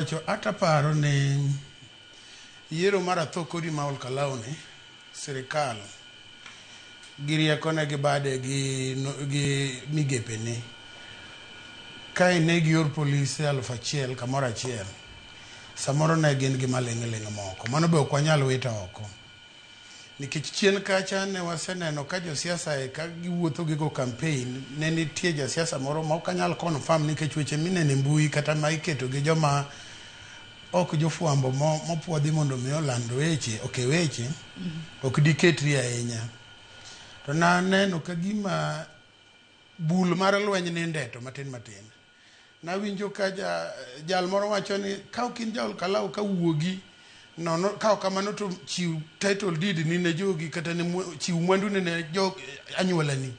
Wacho ataparo ni yiero mar Athokori ma Olkalau ni sirikal gi riekone gi bade gi, gi migepene ka ine gior polise 1000 kamoro achiel samoro ne gin gi maling'ling' moko mano be ok wanyal wito oko Nikech chien kacha ne waseneno ka josiasa e ka giwuotho gigo campaign, ne nitie jasiasa moro ma ok anyal confirm nikech weche mineno e mbui kata ma iketo gi joma ok jofwambo mopuodhi mondo mi oland weche, oke weche, ok diketri ahinya. To naneno ka gima bul mar lweny ninde to matin matin. Nawinjo ka ja, jal moro wacho ni ka ok in jaol kalau ka wuogi nono ka ok kamano to chiw title deed ni ne jogi kata ne chiw mwandu ni ne jo anyuolani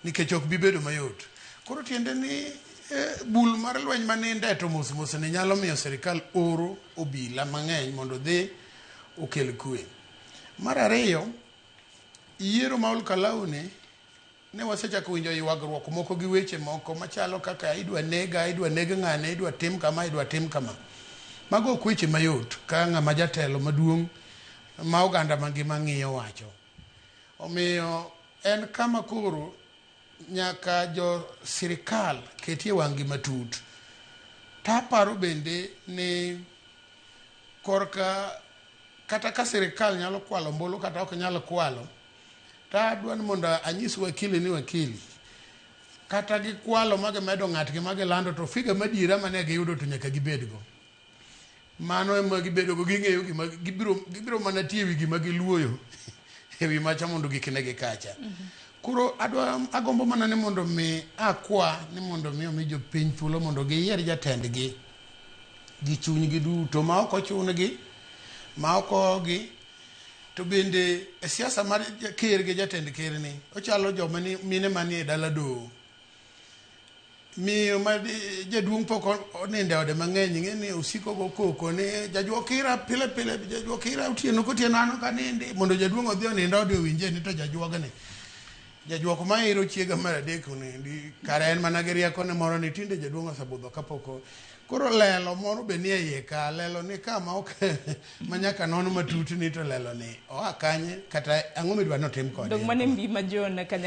nikech ok bi bedo mayot. Koro tiende ni eh, bul mar lweny maninde to mos mos ni nyalo miyo sirikal oro obila mang'eny mondo odhi okel kwe. Mar ariyo, yiero ma Olkalau ni Ne wasechako winjo ywagruok moko gi weche moko machalo kaka idwa nega, idwa neg ng'ane, idwa tim kama, idwa tim kama. Mago ok weche mayot ka ng'ama jatelo maduong' ma oganda mangima ng'iyo wacho. Omiyo en kama koro nyaka jo sirikal ketie wang'gi matut. To aparo bende ni korka kata ka sirikal nyalo kwalo ombulu kata ok nyal kwalo, To adwa ni mondo anyis wakili ni wakili, kata gikwalo ma gimedo ng'atgi ma gilando to figa madiera mane giyudo to nyaka gibedgo. Mano ema gibedogo, ging'eyo gima gibiro, gibiro mana tiyo ewi gima giluoyo ewi macha mondo giknegi kacha. Koro adwa agombo mana ni mondo mi akwa ni mondo mi omi jopiny thuolo mondo giyier jatendgi gi chunygi duto ma ok ochun-gi, ma ok ogi To bende e siasa mar ker gi jatend ker ni ochalo joma ni mine manie dala doho. Miyo ma jaduong' pok onindo e ode mang'eny ing'e ni osiko go koko ni jajuok ira pile pile jajuok ira otieno kotieno an ok anindi mondo jaduong' odhi onind ode owinje ni to jajuogni jajuok ma iro chiega mar adek onindi kare en mana gi riekone moro ni tinde jaduong' osebudho kapok koro lelo moro be nie iye ka lelo ni ka ma ok ma nyaka non matut ni to lelo ni oa kanye kata ang'o midwa ni otim kode. Dong' mane mbi ma John kanya.